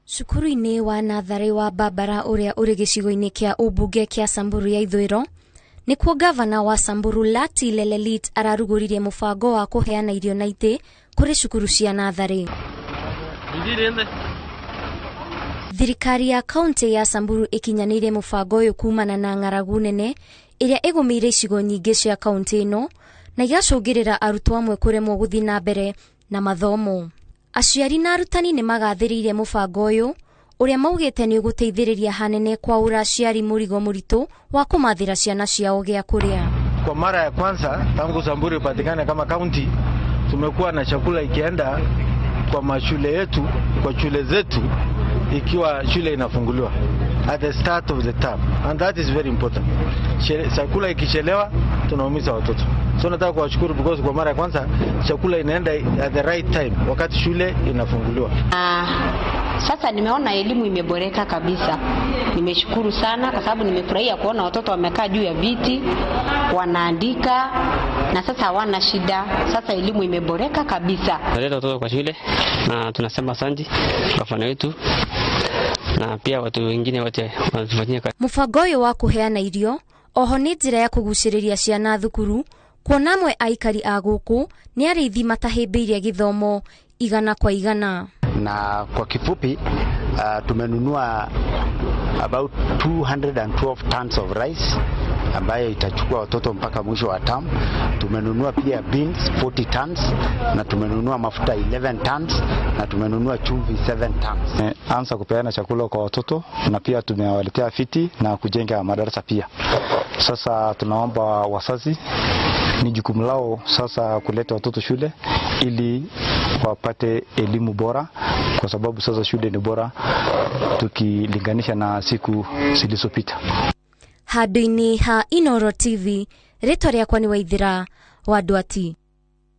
Cukuru-inĩ wa natharĩ wa Barbara ũrĩa ũrĩ gĩcigo-inĩ kĩa ũmbunge kĩa Samburu ya ithũĩro, nĩkuo gavana wa Samburu Lati Lelelit ararugũririe mũbango wa kũheana irio na itĩ kũrĩ cukuru cia natharĩ. Thirikari ya kaunti ya Samburu ĩkinyanĩirie mũbango ũyũ kumana na ng'aragu nene ĩrĩa ĩgũmĩire icigo nyingĩ cia kaunti ĩno na igacũngĩrĩra arutwo amwe kũremwo gũthiĩ na mbere na mathomo. Aciari na arutani nĩ magathĩrĩirie mũbango ũyũ ũrĩa maugĩte nĩ ũgũteithĩrĩria hanene kwaũra aciari mũrigo mũritũ wa kũmathĩra ciana ciao gĩa kũrĩa. Kwa mara ya kwanza tangu Samburu ipatikane kama kaunti, tumekuwa na chakula ikienda kwa mashule yetu, kwa shule zetu, ikiwa shule inafunguliwa at the start of the term, and that is very important. Chakula ikichelewa tunaumiza watoto. So nataka kuwashukuru because kwa mara ya kwanza chakula inaenda at the right time wakati shule inafunguliwa. Sasa nimeona elimu imeboreka kabisa. Nimeshukuru sana kwa sababu nimefurahia kuona watoto wamekaa juu ya viti, wanaandika na sasa hawana shida. Sasa elimu imeboreka kabisa. Tunaleta watoto kwa shule na tunasema asante gavana wetu na pia watu wengine wote wanatufanyia kazi. Mũbango ũyũ wa kũheana irio oho nĩ njĩra ya kũgucĩrĩria ciana thukuru, kuona amwe aikari a gũkũ nĩ arĩithi matahĩmbĩirie gĩthomo igana kwa igana. Na kwa kifupi, tumenunua about 212 tons of rice ambayo itachukua watoto mpaka mwisho wa term. Tumenunua pia beans 40 tons na tumenunua mafuta 11 tons na tumenunua chumvi 7 tons. Anza kupeana chakula kwa watoto na pia tumewaletea viti na kujenga madarasa pia. Sasa tunaomba wazazi, ni jukumu lao sasa kuleta watoto shule ili wapate elimu bora, kwa sababu sasa shule ni bora tukilinganisha na siku zilizopita. Handũ-inĩ ha Inooro TV, rĩtwa rĩakwa nĩ Waithĩra wa Ndwati.